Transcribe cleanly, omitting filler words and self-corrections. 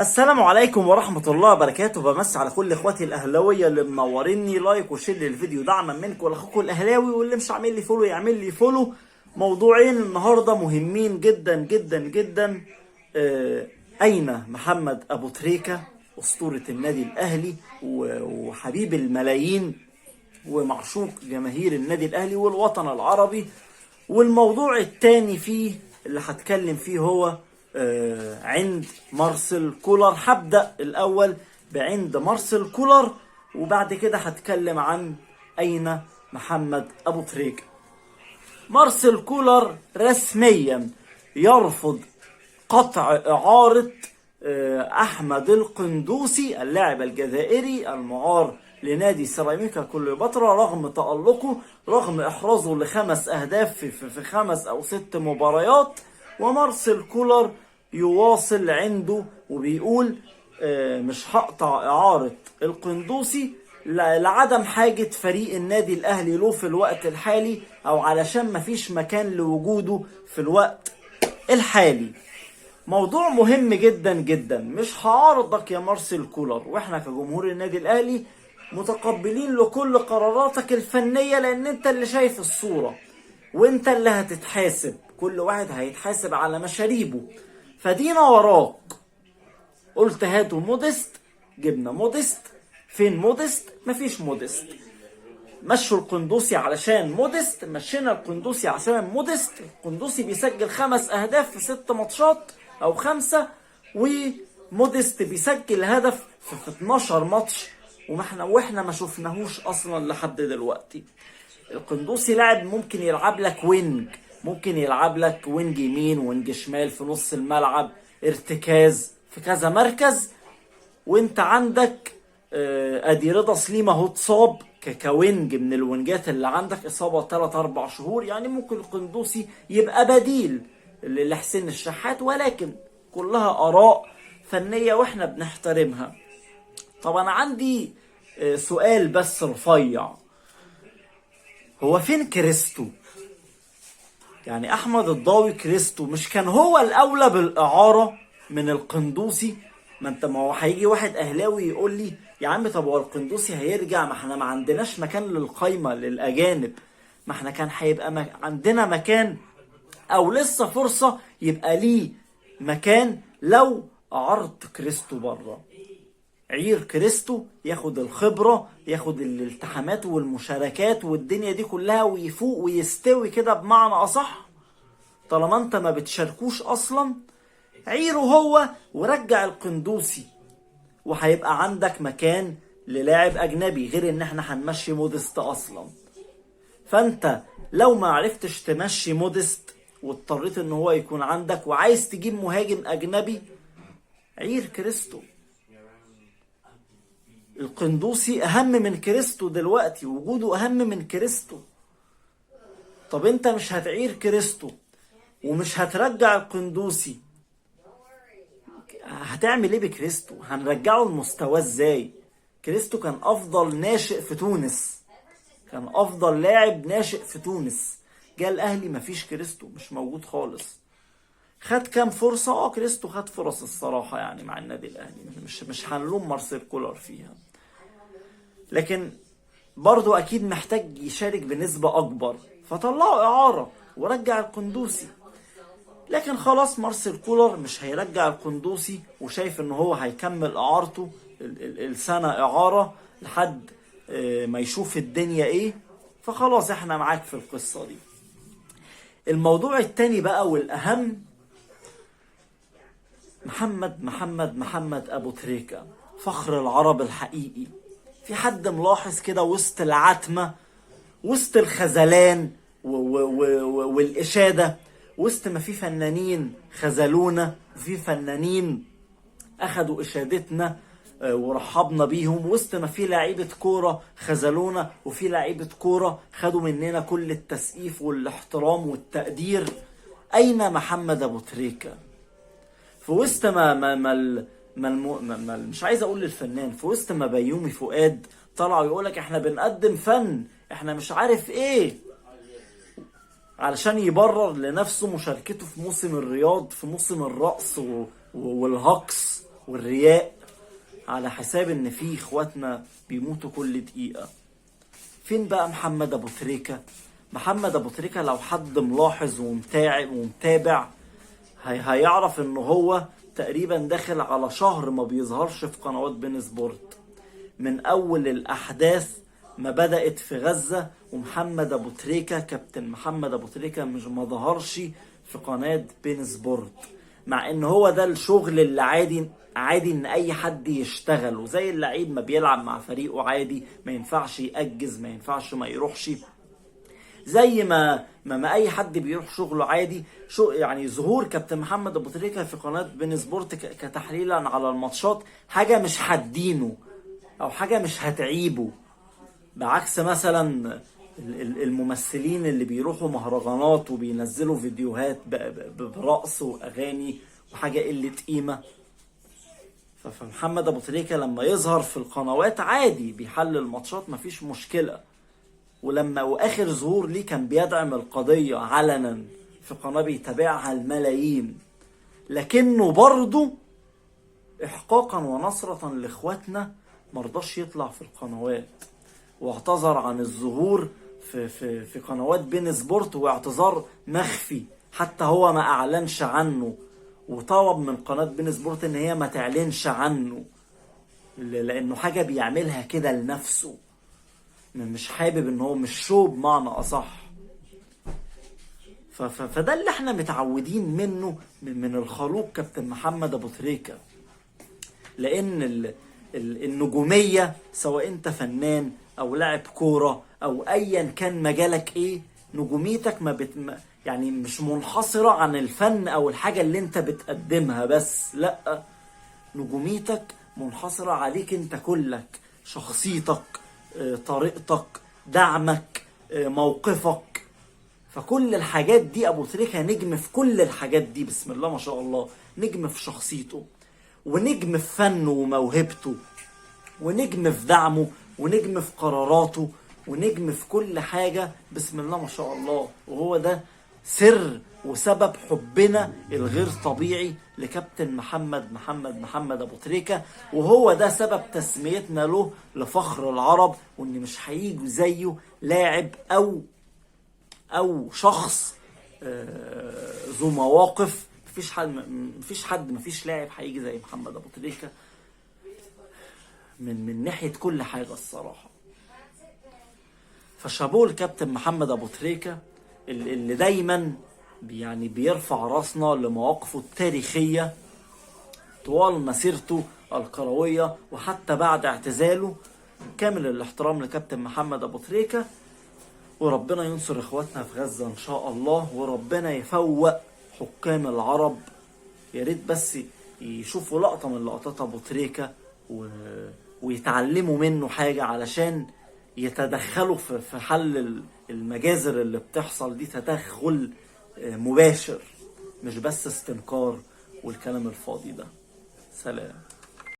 السلام عليكم ورحمة الله وبركاته. بمس على كل اخواتي الاهلاوية اللي منوريني like و share للفيديو دعما منكم لاخوكم الاهلاوي، واللي مش عامل لي follow يعمل لي follow. موضوعين النهاردة مهمين جدا جدا جدا. اين محمد ابو تريكة، اسطورة النادي الاهلي وحبيب الملايين ومعشوق جماهير النادي الاهلي والوطن العربي؟ والموضوع الثاني فيه اللي هتكلم فيه هو عند مارسيل كولر. هبدأ الأول بعند مارسيل كولر وبعد كده هتكلم عن أين محمد أبو تريكة. مارسيل كولر رسميا يرفض قطع إعارة أحمد القندوسي اللاعب الجزائري المعار لنادي سيراميكا كليوباترا، رغم تألقه، رغم إحرازه لخمس أهداف في 5 أو 6 مباريات. ومارسيل كولر يواصل عنده وبيقول مش هقطع إعارة القندوسي لعدم حاجة فريق النادي الأهلي له في الوقت الحالي، أو علشان مفيش مكان لوجوده في الوقت الحالي. موضوع مهم جدا جدا. مش هعارضك يا مارسيل كولر، واحنا كجمهور النادي الاهلي متقبلين لكل قراراتك الفنية، لان انت اللي شايف الصورة وانت اللي هتتحاسب، كل واحد هيتحاسب على مشاريبه. فدينا وراك، قلت هاتوا موديست، جبنا موديست. فين موديست؟ مفيش موديست. مشوا القندوسي علشان موديست، مشينا القندوسي عشان موديست. القندوسي بيسجل 5 أهداف في 6 ماتشات أو 5، وموديست بيسجل هدف في 12 ماتش، واحنا ما شفناهوش أصلا لحد دلوقتي. القندوسي لاعب ممكن يلعب لك wing، ممكن يلعب لك wing يمين، wing شمال، في نص الملعب، ارتكاز، في كذا مركز. وانت عندك ادي رضا سليم اهو اتصاب ك wing من الوينجات اللي عندك، اصابه 3-4 شهور، يعني ممكن القندوسي يبقى بديل لحسين الشحات، ولكن كلها اراء فنيه واحنا بنحترمها. طب انا عندي سؤال بس رفيع، هو فين كريستو؟ يعني احمد الضاوي كريستو مش كان هو الاولى بالاعاره من القندوسي؟ ما هو هيجي واحد اهلاوي يقول لي يا عم طب هو القندوسي هيرجع، ما احنا ما عندناش مكان للقايمه للاجانب، ما احنا كان هيبقى عندنا مكان او لسه فرصه يبقى ليه مكان لو عرض كريستو بره. عير كريستو ياخد الخبرة، ياخد الالتحامات والمشاركات والدنيا دي كلها، ويفوق ويستوي كده بمعنى أصح. طالما انت ما بتشاركوش أصلا، عيره هو ورجع القندوسي، وهيبقى عندك مكان للاعب أجنبي، غير ان احنا هنمشي موديست أصلا. فانت لو ما عرفتش تمشي موديست واضطريت ان هو يكون عندك وعايز تجيب مهاجم أجنبي، عير كريستو. القندوسي اهم من كريستو دلوقتي، وجوده اهم من كريستو. طب انت مش هتعير كريستو ومش هترجع القندوسي، هتعمل ايه بكريستو؟ هنرجعه لمستواه ازاي؟ كريستو كان افضل ناشئ في تونس، كان افضل لاعب ناشئ في تونس، جاء الاهلي مفيش كريستو، مش موجود خالص. خد كام فرصة؟ كريستو خد فرص الصراحة يعني مع النادي الأهلي، مش هنلوم مارسيل كولر فيها، لكن برضو أكيد محتاج يشارك بنسبة أكبر، فطلعوا إعارة ورجع القندوسي. لكن خلاص مارسيل كولر مش هيرجع القندوسي، وشايف إن هو هيكمل إعارته السنة إعارة لحد ما يشوف الدنيا إيه، فخلاص إحنا معاك في القصة دي. الموضوع التاني بقى والأهم، محمد محمد محمد أبو تريكة، فخر العرب الحقيقي. في حد ملاحظ كده وسط العتمة، وسط الخذلان والإشادة، وسط ما في فنانين خذلونا وفي فنانين أخدوا إشادتنا ورحبنا بيهم، وسط ما في لعيبة كورة خذلونا وفي لعيبة كورة خدوا مننا كل التسقيف والاحترام والتقدير، أين محمد أبو تريكة؟ في وسط ما ما ما ال ما, الم... ما, ما مش عايز اقول للفنان، في وسط ما بيومي فؤاد طلع يقولك احنا بنقدم فن، احنا مش عارف ايه، علشان يبرر لنفسه مشاركته في موسم الرياض، في موسم الرقص والهقص والرياء على حساب ان في اخواتنا بيموتوا كل دقيقة. فين بقى محمد ابو تريكة؟ محمد ابو تريكة لو حد ملاحظ ومتابع هيعرف ان هو تقريبا داخل على شهر ما بيظهرش في قنوات بين سبورت. من اول الاحداث ما بدأت في غزة ومحمد ابو تريكة، كابتن محمد ابو تريكة، مش ما ظهرش في قناة بين سبورت، مع ان هو ده الشغل اللي عادي عادي ان اي حد يشتغله، زي اللعيب ما بيلعب مع فريقه عادي، ما ينفعش يأجز، ما ينفعش ما يروحش، زي ما اي حد بيروح شغله عادي. شو يعني ظهور كابتن محمد ابو تريكة في قناة بين سبورت كتحليلا على الماتشات حاجة مش حدينه او حاجة مش هتعيبه، بعكس مثلا الممثلين اللي بيروحوا مهرجانات وبينزلوا فيديوهات برقص واغاني وحاجة قلة قيمة. فمحمد ابو تريكة لما يظهر في القنوات عادي بيحلل ماتشات مفيش مشكلة، ولما واخر ظهور ليه كان بيدعم القضية علنا في قناة بيتابعها الملايين، لكنه برضه احقاقا ونصرة لاخواتنا مرضاش يطلع في القنوات، واعتذر عن الظهور في في في قنوات بين سبورت، واعتذار مخفي حتى هو ما اعلنش عنه، وطلب من قناة بين سبورت ان هي ما تعلنش عنه لانه حاجة بيعملها كده لنفسه، مش حابب ان هو مش شو بمعنى اصح. فده اللي احنا متعودين منه من الخلوق كابتن محمد ابو تريكة، لان النجومية سواء انت فنان او لاعب كورة او ايا كان مجالك ايه، نجوميتك ما بت يعني مش منحصرة عن الفن او الحاجة اللي انت بتقدمها بس، لا، نجوميتك منحصرة عليك انت كلك، شخصيتك، طريقتك، دعمك، موقفك. فكل الحاجات دي ابو تريكة نجم في كل الحاجات دي، بسم الله ما شاء الله، نجم في شخصيته، ونجم في فنه وموهبته، ونجم في دعمه، ونجم في قراراته، ونجم في كل حاجة، بسم الله ما شاء الله. وهو ده سر وسبب حبنا الغير طبيعي لكابتن محمد محمد محمد ابو تريكة، وهو ده سبب تسميتنا له لفخر العرب، وان مش هيجي زيه لاعب او شخص ذو مواقف. مفيش حد مفيش لاعب هيجي زي محمد ابو تريكة من ناحية كل حاجة الصراحة. فشابوه الكابتن محمد ابو تريكة اللي دايما يعني بيرفع راسنا لمواقفه التاريخية طوال مسيرته الكروية وحتى بعد اعتزاله. كامل الاحترام لكابتن محمد ابو تريكة، وربنا ينصر اخواتنا في غزة ان شاء الله، وربنا يفوق حكام العرب. يا ريت بس يشوفوا لقطة من لقطات ابو تريكة ويتعلموا منه حاجة علشان يتدخلوا في حل المجازر اللي بتحصل دي، تدخل مباشر، مش بس استنكار والكلام الفاضي ده. سلام.